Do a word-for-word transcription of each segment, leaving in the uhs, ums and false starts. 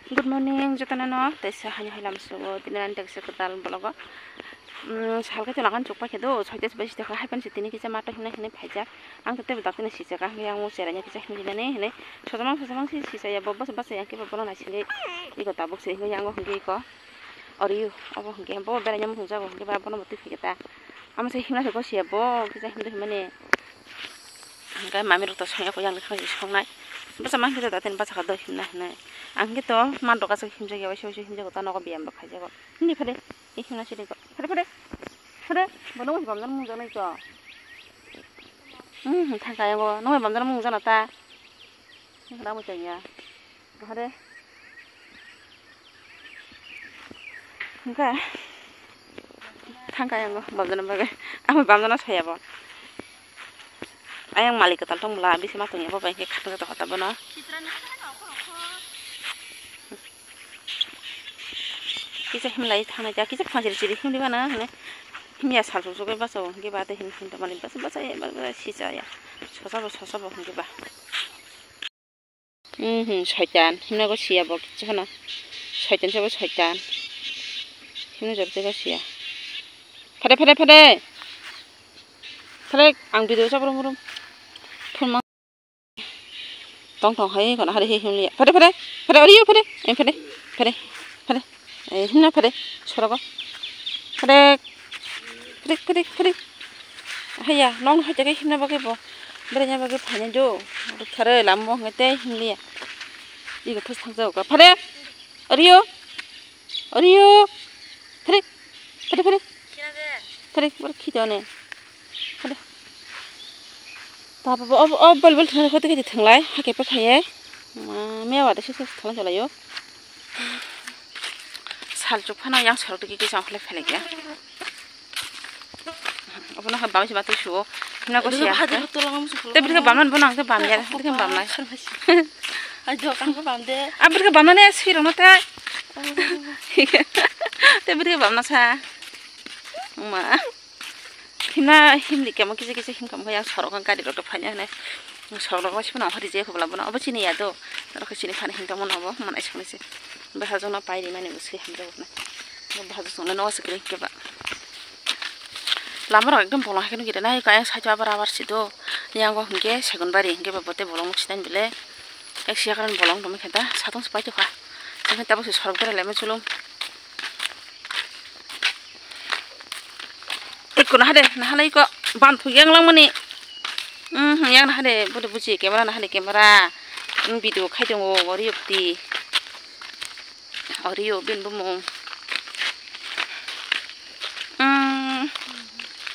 Good morning, jotono no, tei sa hani hailam sugo, tini ani tekse kwtal vlog o. Mm, salke to lakan chukpai khe do, soita bai sita hai pan se tini kisa mato himna hinwi phaijak. Ang to tebo dakti no sijak, ang yang mo cherai kisa himna hinwi, sojamang sojamang si sisa ya, bo basa basa yang ke bo bono naisingwi, iko tabuk se hinwi yang o hingke iko. Ori, obo hingke bo berai nyamung hwnjago, hingke ba bono bo twi phikhe ta. Amo se himna se gosiya bo, kisa himna himani. Hingke mami rok to songya ko yang lekha songnai. Basa mang khe ta tini basa kha do himna hinwi. Ang khe to man rok aswk himjak ya, waisa waisa himjago ta nogo biyam rok khaijago. Hindi phade, e himna sidi ko. Phade, phade. Phade, bono wngsi bamjak mung jaknai to. Hmm, thangka yango, nongoi bamjak mung jakna ta. Hingke da mo chengya. Hade. Hingke. Thangka yango bamjana bagwi. Amo bamjana saya bo. Ayang malik kwtal tong bwla, bisi ma tongya bo bai khe khatungsa tongkha ta bono. Kisa himlai thangnai ja, kisa phanchiri chiri himli bana hwnwi. Himya sal sal sogwi basa o, hingke ba tei hin hin tongmani basa basa ya, basa basa sisa ya. Sosa bo, sosa bo hingke ba. Mhm, soitan. Himna go siya bo kichu hano. Soitan sabo soitan. Himna jor tei go siya. Phade, phade, phade. Phade, ang video chaprum rum. Phun mang. Tong tong hai kono hari he himliya. Phade, phade. Phade, oriyo, phade. Em, phade. Phade. Phade. Eh, himna phade. Sorogo. Phade. Phade, phade, phade. Haya, nong hai jaga himna bagwi bo. Berenya bagwi phaina jo. Thare lambo hwnga tei himliya. Igo thos thang jago. Phade. Oriyo. Oriyo. Phade. Phade, phade. Phade, bor khito ne. Phade. Tabo bo, ob, ob, bol, bol thang, khoto khiti thanglai. Hake pa khaye. Ma, me wa de se se thanglai chalayo. Sal chuk phano yang sorok digi kisa ang khlai phelek ya. Obo no bamsi ma twi suo. Himna go siya. Te bwrwkhe bamnani bono ang khe bamya. Bwrwkhe bamnai. Ai do kang khe bamde. A bwrwkhe bamnani swi rokno ta. Te bwrwkhe bamna sa. Ma. Himna himli kemo kisa kisa himkha mokha yang sorok ang gari rok phaina hwnwi. Sorok rok sipano hori je hubla bono. Obo chini ya do. Rok chini phani himtongmano obo manai saknai se. Bahajona pai rimani bwswi hamjak bwkhnai. Bahajak songna no se kre keba. Lama rok ekdom bolong hai khe nugwi rwnai, kaya side o abar abar si do. Yang o hwnkhe Segunbari hwnkhe ba bote bolong nuk sinani bile. Ek siya karon bolong tongmani khe da, satong se paitokha. Hwnkhe tabuk se sorok berai laima chulum. Ekko nahade, nahalai ko, banthu yang langmani. Hmm, yang nahade, bote buji camera nahade camera. Hmm, video khai tongo, ori yokti. Orio bini bumung. Umm,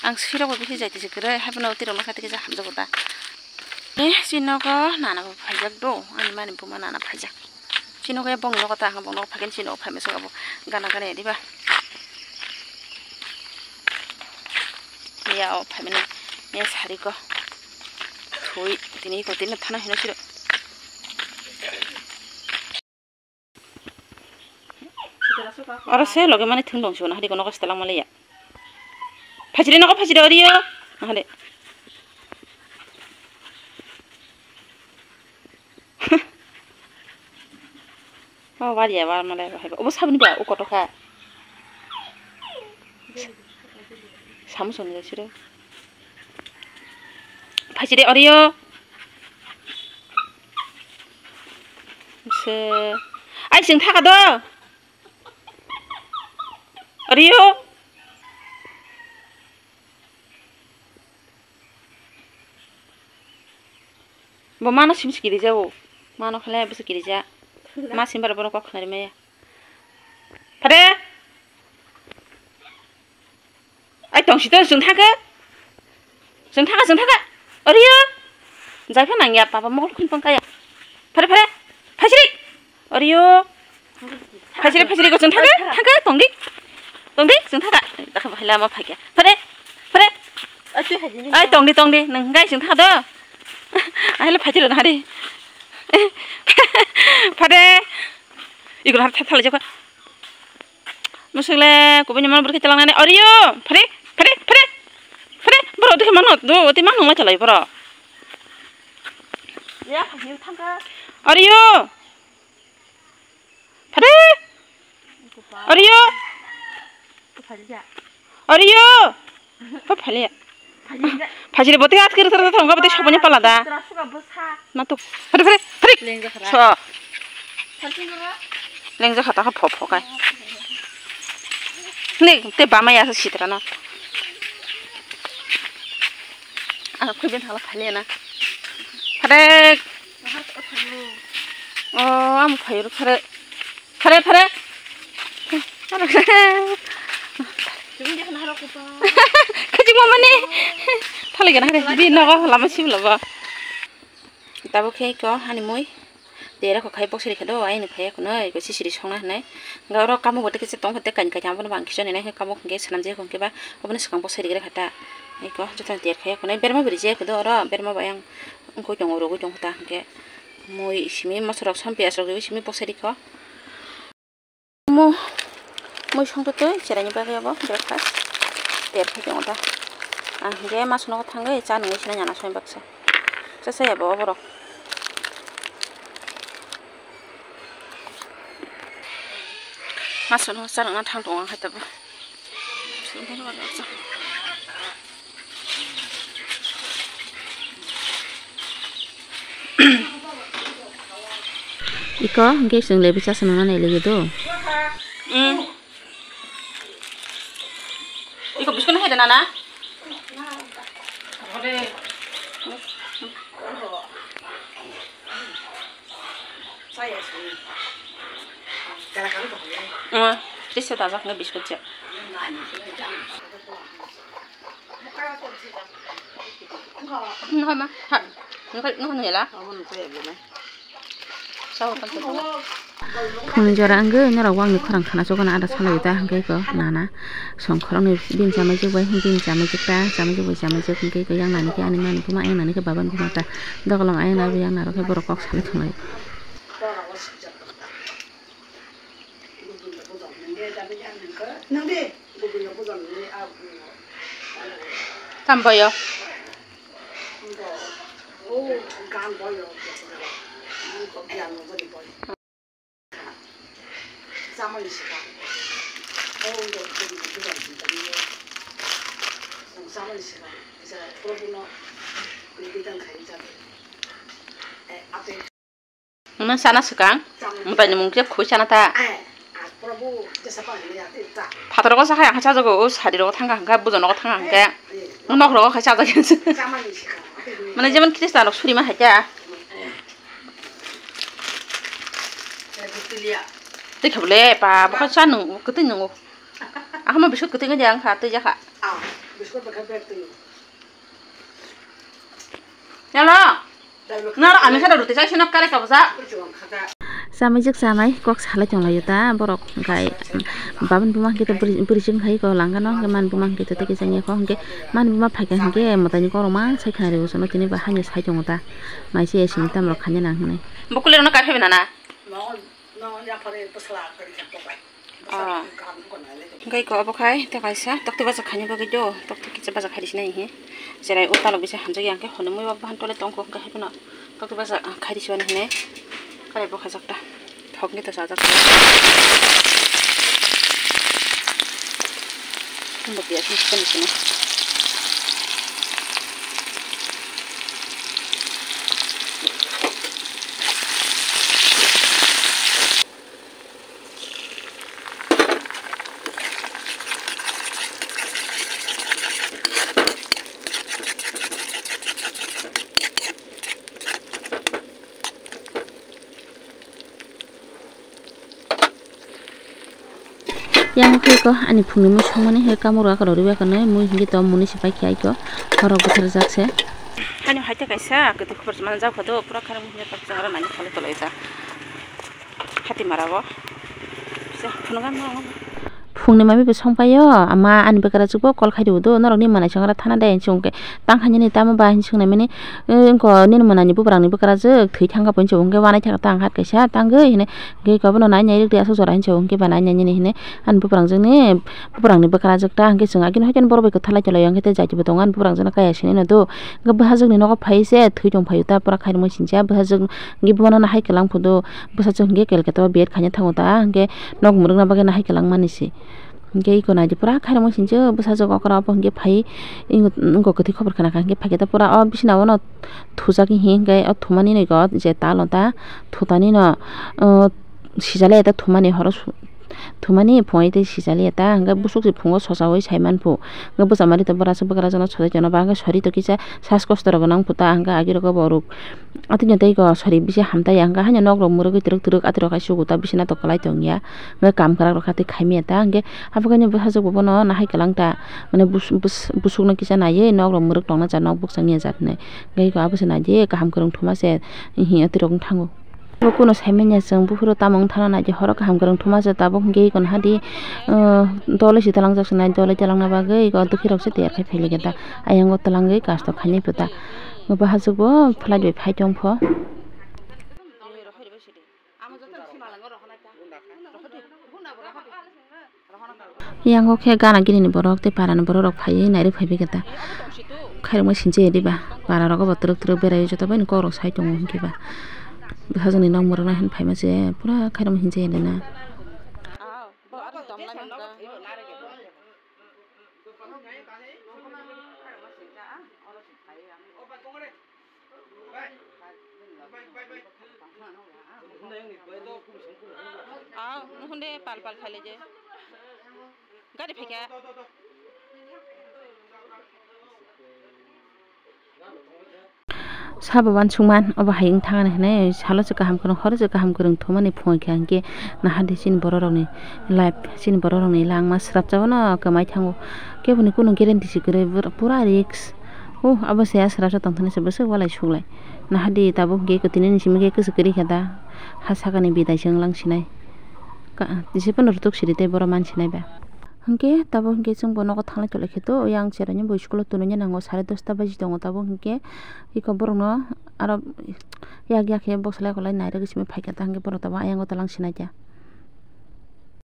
ang sirok bo bisi jai tisi kwrwi, haibano twi rok nokha tei kisa hamjago ta. Eh, chini nogo nana bo phaijak do, ani mani buma nana phaijak. Chini nogo bongni nogo ta, ang bongni nogo phaikhe chini nogo phaima saka bo gana gana ya diba. Ya o phaimani, ya sari ko. Thui, tini ko tini thana hino siro. Oro se loge mani thung dong sibona, hadi kono kosto lang maliya. Phajiri nogo phajiri orio. Hadi. Oh, wari ya, war malai, wahai. Obo sabuni ba, o koto kha. Samu soni da siro. Phajiri orio. Se. Ai, sing thaka do. Orio. Bo mano sim sikiri ja o. Mano khala bo sikiri ja. Ma sim bar bono kok khnari maya. Phade. Ai tong sito sung thaka. Sung thaka, sung thaka. Orio. Jai pha nang ya papa mokol khun pang kaya. Phade, phade. Phajiri. Orio. Phajiri, phajiri ko chwng thangkhe, thangkhe, tongdi. Tongdi, chwng thangkha. Dakha bahai lama phaikha. Phade, phade. Ai, tongdi, tongdi. Nang gai chwng thangkha do. Ahile phajiri na hari. Phade. Igul har thap thalai jakha. Musuk le kubuni mana burkhe talang nani. Orio. Phade, phade, phade. Phade. Boro dikhe mano. Do, oti mano ngai chalai boro. Ya, phajiri thangkha. Orio. Oriyo. Pha phaliya. Phajire bote aske rasa rasa thangka bote sabanya pala da. Na to. Phari phari phari. So. Lengja khata kha pho pho kai. Ni te bama ya sa sitra na. Ah, khoi ben thala phaliya na. Phare. Oh, am phai ru phare. Phare, phare. Khajik mamani. Thali gana hari. Bi nogo lama sim lobo. Tabuk khe ko ani mui. Dera ko khai boksiri khe do, aini phai kono, ko sisiri songna hinai. Ga oro kamo bote kisa tong khe kain kain abono bang kisa nai kamo khe sanam je ko khe ba, abono swkang boksiri gre khata. Eko joto tiar khai kono, berma beri je ko do oro, berma bayang. Wngkoi tongo, rwgwi tongo ta hwnkhe. Mui simi, moso rok som piyaj rok riwi simi bwsai rikho. Mo-, mui songtwi twi cheraini bagwi abo breakfast tiyar khai tongo ta. Ang hwnkhe mas nogo thangwi cha nungwi sina nana soi baksa. Cha chaya bo oborok. Mas nogo cha nungna thang tongo ang hai tabuk. Iko hwnkhe chwng lebi chasa nana nai ligi do. Mm. Iko biskut hai da nana. Mm. Tisa dajak nai biskut se. Nokha ma, ha, nokha, nokha nung yala? Phone jora wngwi norok wngni khorang khana chukano ada salai ta hwnkhe ko nana song khoroknwi bini chamai chuk bai bini chamai chuk ta chamai chuk bai chamai chuk hwnkhe ko yang nani khe ani mani buma yang nani khe baba ni buma ta dokolong ayang naro yang naro khe borok kok salai thung lai. Tamboyo. Nwng sana swkang, mwtaini mung khe khoi sana ta. Phataro khe sakha ang khe chajago, o sari rogo thangkha hwnkhe, bujo nogo thangkha hwnkhe, nok rogo khai chajago. Mane jemon Khristan rok suri ma hai khe. Tei khe bole pa, bo khe cha nung, kwtwi nungo. Ahama biscuit kwtwi ngai ang kha, twi jakha. Hello. Naro ami khata roti chaisi nok kare kabujak. Chamai jik chamai kok salai tonglaio ta borok hwnkhe babani buma hwnkhe bwrwi chwng khai kok langkano hwnkhe mani buma hwnkhe tei kisa wngyakho hwnkhe mani buma phaikha hwnkhe mwtaini korokma sai khna rio chwngno tini bo haino sai tongo ta maisi esini tamrok khaina nang hinwi. Bo kulirokno kai phaibai nana? Hwnkhe ko obo khai tei kaisa tokti bacha khaina bagwi do, tokti kisa bacha khai rwsina hihi. Cherai o talok bisa hamjak ya hwnkhe hwnwi mui bo bahan tole tongkho hwnkhe haiphano tokti bacha khai rwsibani hinwi kare bo khajak ta. Thok ni to chajak. Bo piya sini sini sini. Yang khe ko ani phungni mui songmani he kamoro akorok riwi akonwi mui hwnkhe to muni se paikhe aiko horok bwtharjak se. Hani haite kaisa kwtwi khobor se manjak photo pura kharang mui hwnkhe tak jang aro nani khalai tolai ta. Hati mara o. Phunukha no. Phungni mami bo songpaio, ama ani bwkrajwk bo call khai rw do, norok ni mwnai songwra thana de hinwi swngkhe, tang khainani tamo ba hinwi swngnaimani, wngkha nini mwnai ni bwbrang ni bwkrajwk thwi thangkha hinwi swngkhe, wanai thangkha tang hat kaisa tangwi hinwi, hwnkhe eko bono nai nai rwk di aswk jora hinwi swngkhe ba nai nai nini hinwi, ani bwbrang jwk ni, bwbrang ni bwkrajwk ta hwnkhe chwng agini haikhe borok bai kwthalai tonglaio, hwnkhe tei jati bo tongo ani bwbrang jwk no kaya sini no do, hwnkhe bwsajwk ni nogo phai se thwi tong phaio ta pura khairokma sincha bwsajwk hwnkhe bono no hai kwlang phudo. Bwsajwk hwnkhe calcutta o B Ed khaina thango ta, hwnkhe nok mwrwkna bagwi no hai kwlangmani se. Hingke iko naidi pura khairokma sinjo bwsajwk okra obo hingke phai wngkha kwthwi khobor khna kha hingke phaikhe ta pura o bisina o no thujak hi hingke o thumani no iko je tal o ta thutani no sijali ya ta thumani horo thumani phungai tei sijali ya ta hingke busuk se phungo sosa oi saiman phu hingke bwsa mari to bwrasuk bwkrajwk no sori tono ba hingke sori to kisa sas kosto rok nang phu ta hingke agi rok o borok. Atwino tei go sori bisi hamtaiya hwnkha haino nok rok mwrwgwi twrwk twrwk atirok hai sugo ta bisina to kwlai tongya hwnkhe kam kwrak rok kha tei khaimya ta hwnkhe haphakhe bwsajwk bo bono nahai kwlang ta mane bus- bus- busukno kisa naiwi nok rok mwrwk tongna cha nok bwkchangya jat hinwi hwnkhe abo se naidi kaham kwrwng thuma se hiya atirok wng thango. Bo kuno saimanya chwng buphuru tamo wng thana naidi horo kaham kwrwng thuma se tabuk hwnkhe iko nahadi dole se twlangjak se nai dole twlangna bagwi iko dukhi rok se tiyar khai phailika ta ayang o twlangwi custom khainai phuta. Bo hachwk bo flight bai phai tong pho. Yang o khe gana gini ni borok tei para ni borok rok phaiwi nairwk phaibai khe ta khairokma sinchi ya diba para rogo bo twrwk twrwk berai joto bai ni kok rok sai tongo hwnkhe ba bwsajwk ni nok mwrwk nai hwn phaima se pura khairokma sinchi ya de na. Ah, hunde pal pal khaile je. Gari phaikha. Sabo uansukman obo hai wng thangani hinwi salo se kaham kwrwng horo se kaham kwrwng thumani phunukha hinkhe nahardi chini bororokni life chini bororokni langma swrapjagano kwmai thango keboni kunu guarantee se kwrwi pura risk. Huh, abo se aswrapsa tongthani se bwswk walai suklai. Nahardi tabuk hinkhe kwtwini simi khe kwchwk kwrwi kha da. Ha sakani bidai se wnglang sinai. Ka-, jesa phano rwtuk siri tei borok man sinai ba. Hinkhe tabuk hinkhe chwng bo nogo thanglai tonglaikhe to, yang cheraini bo school o tonwi nango sare dosta baji tongo tabuk hinkhe iko borokno aro yak yak khe boksa lai kolai nairwgwi simi phaikha ta hinkhe borok tabuk ayang o twlang sinai kha.